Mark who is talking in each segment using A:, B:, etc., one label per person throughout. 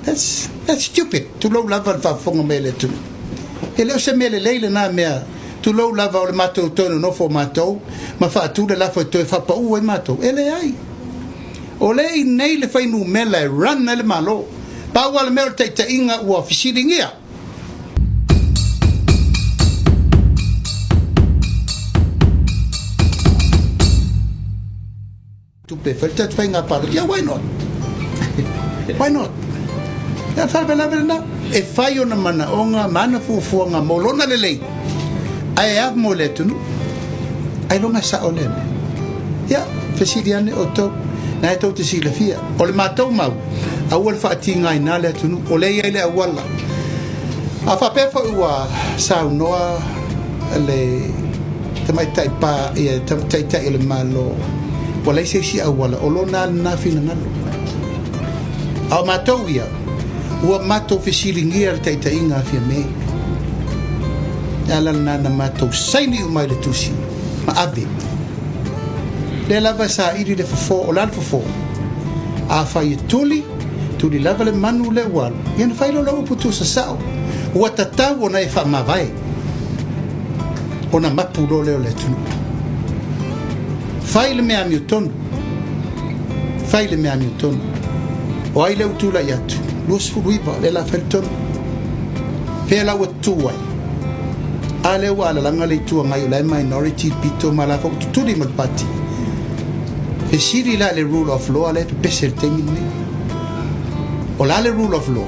A: That's, that's stupid. Tulou lava le faafofoga mai a le atunuu. E le o se mea lelei lena mea. Tulou lava o le matou toe nonofo o matou ma faatu le lafo e toe faapau ai matou. E leai. O lea e i inei le fuainumera e run ai le Malo. Pau lava le mea o le taitaiga ua fesiligia. Tupe e fai le tatou faiga palota. Yeah, why not? Why not? Ia faalavelave lena. E fai ona manaoga ma ana fuafuaga mo lona lelei, ae a mo le atunuu? Ailoga e sao lea mea. Ia, fesili ane outou, na e tou te silafia. O le matou mau, aua le faatigaina le atunuu, o lea e i ai le auala. A faapea foi ua saunoa le tamaitai pa, ia, taitai o le Malo, ua leai se isi auala, o lona lava lena finagalo. A o matou ia, ua matou fesiligia le taitaiga a Fiame. Le ala lena na matou saini uma ai le tusi ma ave. Lea lava e saili le fofo, o le a le fofo? Afai e tuli, tuli lava le manu lea ua alu, ia ona fai lea o lau upu tuusasao. Ua tatau ona e faamavae, ona mapu loa lea o le atunuu. Fai le mea amiotonu, fai le mea amiotonu. O ai lea ua tulai atu? 29, lea o le a fai le tonu. Fea la ua tu ai? A lea ua alalaga le Itu Agai o la e minority le pito ma la foi ua tutuli ma le pati. Fesili la i le rule of law lea e pepese i le taimi lenei. O le a le rule of law?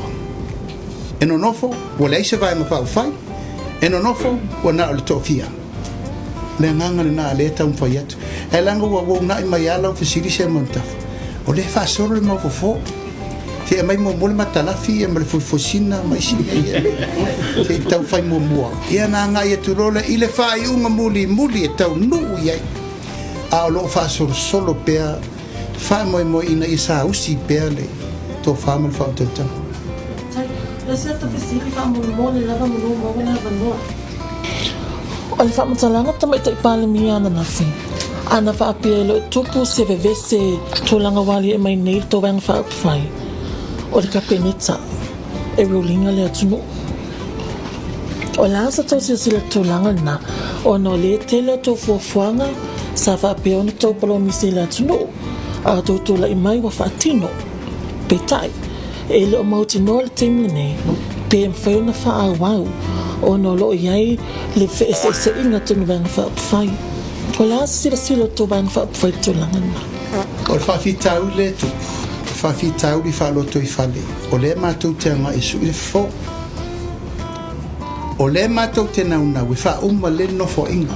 A: E nonofo, ua leai se Vaega Faaupufai. E nonofo, ua na o le toafia. O le agaga lena a lea e taumafai atu. Ae leaga ua uunai mai lava lau fesili Seumanutafa, o lea e faasolo le mau fofo. Se i aumai muamua le matalafi ia ma le fusifuasina ma isi mea ia. Se i tau fai muamua. Ia ona agai atu loa lea i le faaiuga mulimuli e taunuu i ai. A o lo o faasolosolo pea faamoemoe ina ia saausi pea le tofa ma le faautautaga.
B: Faafetai. O se ata fesili faamolemole lava manu maua le avanoa. O le faamatalaga Tamaitai Palemia ananafi, ana faapea e le o tupu se vevese tulaga ua aliae mai nei i le tou Vaega Faaupufai, o le Kapeneta e ruling le atunuu. O le a sa tou silasila i le tulaga lena, ona o lea e tele a tou fuafuaga sa faapea ona tou polomisi i le atunuu, a tou tulai mai ua faatino. Peitai, e le o mautinoa le taimi lenei pe mafai ona faaauau ona o lo o i ai le feeseeseaiga tonu Vaega Faaupufai. O le a se silasila o le tou Vaega Faaupufai i le tulaga lena?
A: O le faafitauli lea e tupu, o faafitauli faalotoifale, o lea matou te agai e sui le fofo. O lea matou te naunau e faauma le nofoaiga.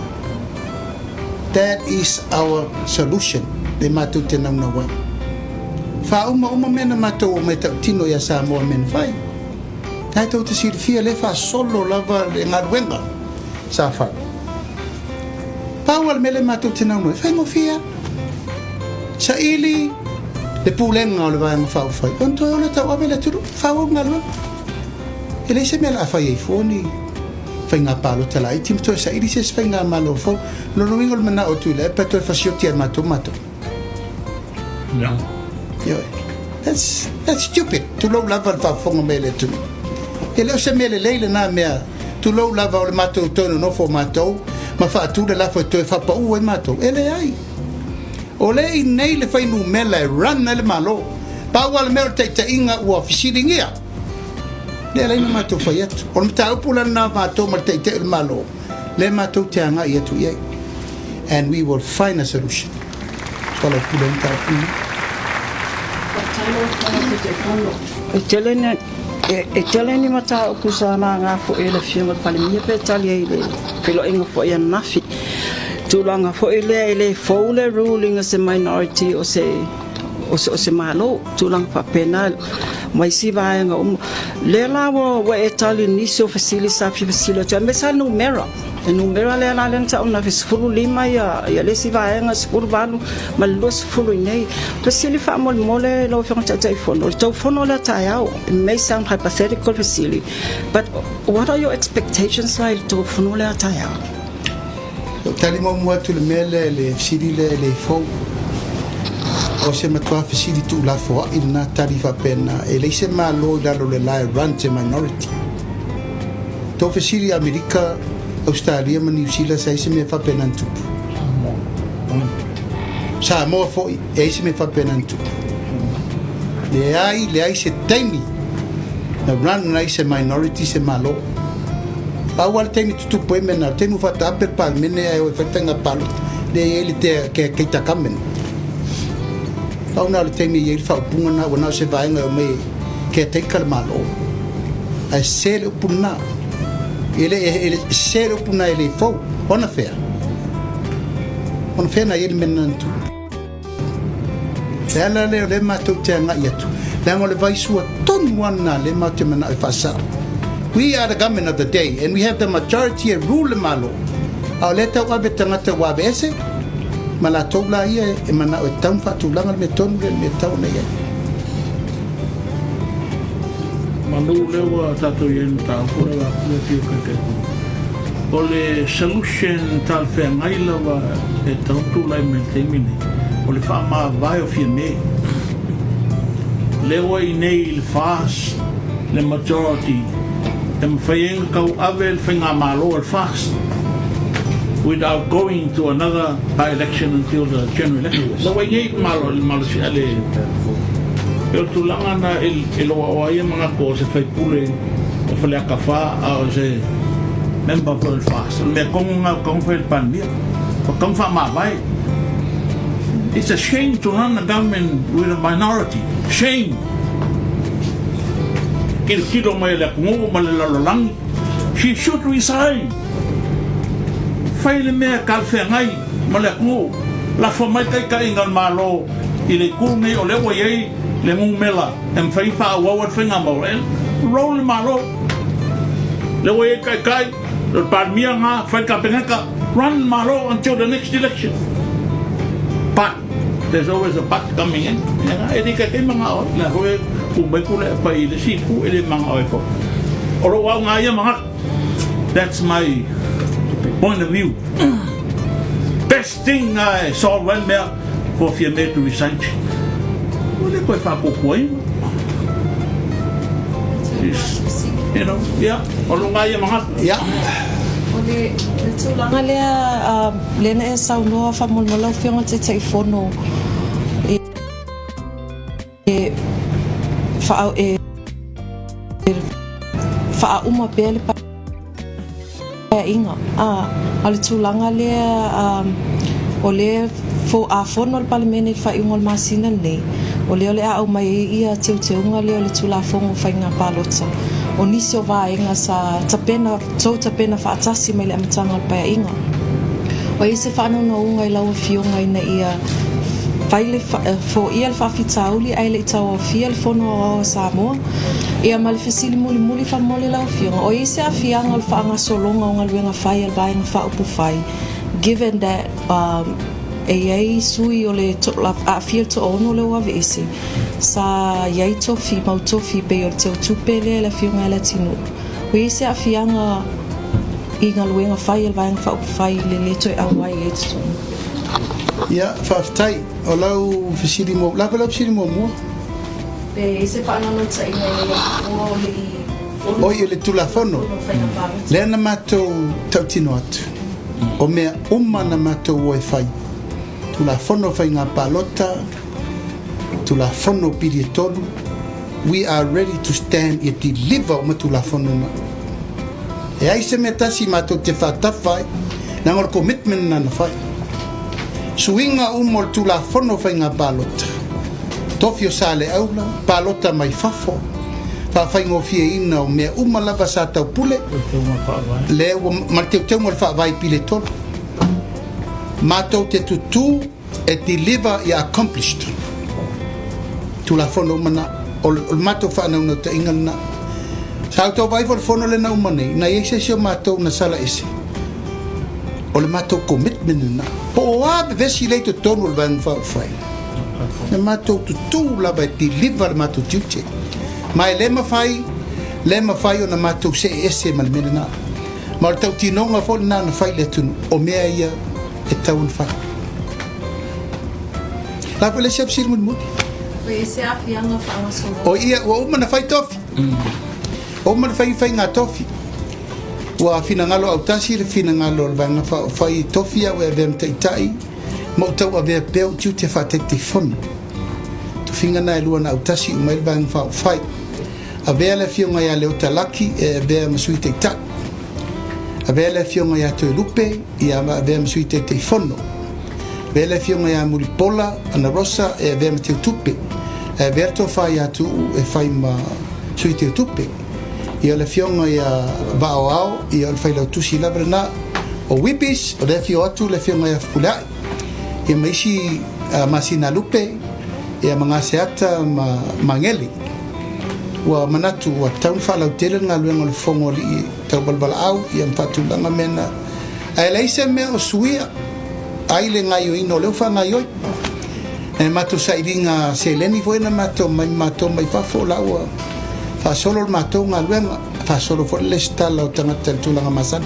A: That is our solution lea matou te naunau ai. Faauma uma mea na matou omai e tautino ia Samoa mea na fai. Lena e tou te silafia lea e faasolo lava le galuega sa fai. Pau lava le mea lea matou te naunau ai, faigofie lava. Saili le pulega o le Vaega Faaupufai ona toe ola tauave le atunuu, faaauau le galuega. E leai se mea o le a fai ai fua ni faiga palota laiti ma toe saili se isi faigamalo fou. O lona uiga o le manao o Tuilaepa e toe fasioti e matou matou. Ioe. That's, that's stupid. Tulou lava le faafofoga mai a le atunuu. E le o se mea lelei lena mea. Tulou lava o le matou toe nonofo o matou ma faatu le lafo e toe faapau ai matou. E leai. O lea e i inei le fuainumera e run ai le Malo. Pau lava le mea o le taitaiga ua fesiligia. Lea e ala ai ona matou fai atu. O le mataupu la lena a matou ma le Taitai o le Malo, lea matou te agai atu i ai. And we will find a solution. Soalaupule ai mataupu lenei.
B: Faafetai lau Afioga i le Taitaifono.
C: E tele ni, e tele ni mataupu sa laga foi e le Afioga i le Palemia pe tali ai i le feiloaiga foi ananafi. Tulaga foi lea e le fou le ruling a se minority o se o se, o se Malo, tulaga faapena ma isi vaega uma. Lea la ua, ua e tali i nisi o fesili sa fia fesili atu ai, aemaise lava numera. Le numera lea la lea na tau na 15 ia, ia le isi vaega, 18 ma le 20 i inei. Fesili faamolemole lau Afioga i le Taitaifono, o le tou fono lea taeao, it may sound hypothetical fesili, but what are your expectations la i le tou fono lea taeao?
A: Ua tali muamua atu i le mea lea i le fesili lea e le fou. O se matuā fesili tuulafoaʻi lenā tali faapena, e leai se Malo i lalo o le la e runs e minority. Tou fesili i Amerika, Ausetalia ma Niu Sila sa i ai se mea faapena na tupu? Samoa foi, e ai se mea faapena na tupu? Leai, leai se taimi na run ai se minority se Malo. Pau lava le taimi e tutupu ai mea na, o le taimi ua faataape le Palemene ae o e fai le faiga palota, lea e i ai le caretaker government. Pau na o le taimi e i ai le faaupuga na, ua na o se vaega e omai e caretaker le Malo. Ae sese le upu lena. E le, e le, sese le upu lena e le fou. Ona fea? Ona fea na i ai le mea lena na tupu? Le ala lea o lea matou te agai atu, leaga o le vaisua tonu lava lena lea matou te manao e faasao. We are the government of the day and we have the majority e rule le Malo, a o lea e tau ave tagata ua aveese ma latou la ia e manao e tatau ona faatulaga le mea tonu lea i le mea e tatau ona i ai.
D: Manu lea ua tatou i ai i le mataupu lea ua le afio Taitaifono. O le solution talafeagai lava e tatau ona tulai mai i le taimi lenei, o le faamavae o Fiame. Lea ua i inei i le FAST le majority e mafai ai ona tauave le faigamalo a le FAST without going to another by-election until the general election. Lea ua i inei i le malo, le malosi le E o le tulaga na e lou aoa ai ia manatu o se faipule o Faleata 4 a o se member foi o le FAST. O le mea tonu lena ua tatau ona fai e le Palemia. Ua tatau ona faamavae. It's a shame to run a government with a minority. Shame! Tilotilo mai e le atunuu ma le lalolagi. She should resign. Fai le mea e talafeagai ma le atunuu. Lafo mai taitaiga o le Malo i le itu lenei o lea ua i ai le numera e mafai ona faaauau ai le faigamalo e roll le Malo. Lea ua i ai taitai, o le Palemia lena, fai le Kapeneta, run le Malo until the next election. But, there's always a but coming in. E le taitai manao ai, lea foi e tu mai Tuilaepa i le isi itu e le manao ai foi. O lou aoga ia manatu. That's my point of view. Best thing e solve ai le mea, for Fiame to resign. Ua le toe faapuapuaina. You know, yeah, o luga ia manatu.
A: Yeah.
E: O le tulaga lea, lea na e saunoa faamolemole lau Afioga i le Taitaifono e faauma pea le Paeaiga, ā, o le tulaga lea, o lea a fono le Palemene i le faaiuga o le masina lenei, o lea o le a aumai ai ia teuteuga lea o le Tulafono o Faiga Palota, o nisi o vaega sa tapena, tou tapena faatasi mai le amataga o le Paeaiga. Ua i ai se faanounouga i lau Afioga ina ia fai le, foia le faafitauli ae le i tauaofia le Fono Aoao a Samoa. Ia ma le fesili mulimuli faamolemole lau Afioga, o i ai se aafiaga o le faagasologa o galuega fai a le Vaega Faaupufai given that e i ai sui o le aafia le toaono lea ua aveese, sa i ai tofi, mau tofi pei o le teutupe lea e le Afioga ia Leatinuu. Ua i ai se aafiaga i galuega fai a le Vaega Faaupufai i le le toe auai ai i totonu?
A: Ia, faafetai. O lau fesili muamua, o le a foi lau fesili muamua?
E: Pe i ai se faanaunautaiga i le Nofoa o le i
A: Oi, i le Tulafono, lea na matou tautino atu, o mea uma na matou o e fai, Tulafono o Faiga Palota, Tulafono o Pili e Tolu, we are ready to stand e deliver uma Tulafono na. E ai se mea tasi matou te faatafa ai, leaga o le commitment lena na fai. Suiga uma o le Tulafono o Faiga Palota, Tofi o Saleaula, palota mai fafo, faafaigofieina o mea uma lava sa taupule, lea ua, ma le teuteuga o le Faavae i pili e tolu. Matou te tutū e deliver ia accomplished Tulafono uma na. O le, o le matou faanaunautaiga lena. Sa outou vaai foi i le fono lea na uma nei, na i ai se isi o matou na sala ese. O le matou commitment lena. Po o a vevesi lea i totonu o le Vaega Faaupufai. Na matou tutū lava e deliver le matou tiute. Ma e le mafai, le mafai ona matou see ese ma le mea lena. Ma o le tautinoga foi lena na fai i le atunuu, o mea ia e tatau ona fai. La foi le isi fesili mulimuli.
E: Oi, e se aafiaga faagasologa.
A: O ia, ua uma na fai tofi. Ua uma na fai faiga tofi. Ua finagalo autasi le finagalo o le Vaega Faaupufai i tofi au e avea ma taitai ma ou tauavea pea ou tiute faa-Taitaifono. Tofiga na e lua na autasi uma ai le Vaega Faaupufai. Avea le Afioga ia Leota Laki e avea ma Sui Taitai. Avea le Afioga ia Toelupe ia avea ma Sui Taitaifono. Avea le Afioga ia Mulipola Anarosa e avea ma Teutupe. Ae avea le Tofa ia Tuuu e fai ma Sui Teutupe. Ia o le Afioga ia Vaaoao, ia o le Failautusi lava lena. O Wibis, o lea e afio atu le Afioga ia Fepuleai, ia ma isi masina lupe, ia ma Gaseata ma Magele. Ua manatu ua tatau ona faalautele le galuega o le Fofoga o Alii Tauvalevalaau ia ma faatulaga mea na. Ae leai se mea o suia ai le gaioiga o lea ua faagaioi. E matou sailiga seleni foi na matou mai matou mai fafo la ua faasolo le matou galuega, faasolo foi le lesitala o tagata i le tulaga masani.